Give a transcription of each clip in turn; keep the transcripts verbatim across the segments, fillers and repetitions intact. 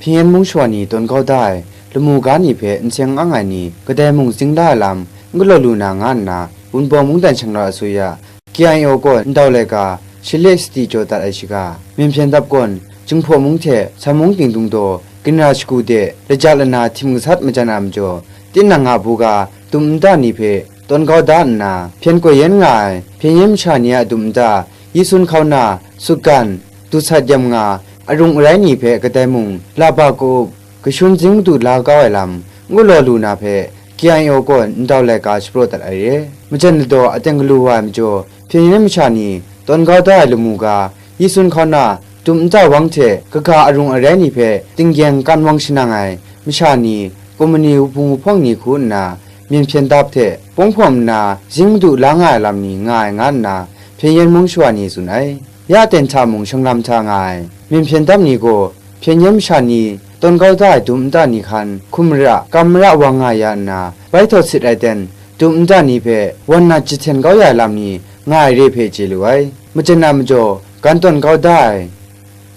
Hpyen Yen mung shawa ni tawn kau da ai lamu ga ni hpe n seng n ang ai ni kadai mung zing da ai lam n galaw lu na nga nna, Wunpawng mungdan shangra asuya, K I O gaw ndau laika, Shile Siti jaw dat ai shiga, Myen Hpyen Dap gaw, Jinghpaw mung hte San mung ting dung daw, ginra shagu de, laja lana htim gasat majan a majaw, tinang a buga dum nta ni hpe tawn kau da nna, hpyen koi yen nga ai hpyen yen masha ni a dum nta, yi sun hkauna, sutgan, dusat yam nga, arung arai ni hpe kadai mung laba ka-up, kashun zing madu la kau ai lam n galaw lu na hpe, K I O gaw ndau laika shapraw dat ai re. Majan ladaw aten galu wa ai majaw, hpyen yen masha ni tawn kau da ai lamu ga, yi sun hkauna, dum nta wang hte kaga arung arai ni hpe tinggyeng kan wang shanang ai masha ni, kumani wuhpung wuhpawng ni hku nna, Myen Hpyen Dap hte pawng hpawm nna zing madu la nga ai lam ni nga ai, nga nna hpyen yen mung shawa ni tsun ai. Ya ten hta mung shinglam hta nga ai Myen Hpyen Dap ni gaw, hpyen yen masha ni tawn kau da ai dum nta ni hkan hkum mara, kam mara wang nga ya nna, bai htawt sit ai ten, dum nta ni hpe wan nat jahten kau ya ai lam ni nga ai re hpe chye lu ai. Majan a majaw, gan tawn kau da ai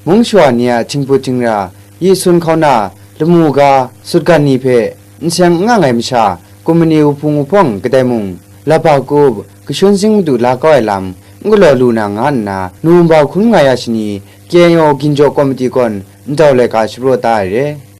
mung shawa ni a htingput htingra, yi sun hkauna, lamu ga, sutgan ni hpe n seng n ang ai masha, kumani wuhpung wuhpawng kadai mung, laba ka-up, kashun zing madu la kau ai lam n galaw lu na nga nna, Nowemba hkun nga ya shani, K I O ginjaw kawmiti gaw ndau laika shapraw da ai re.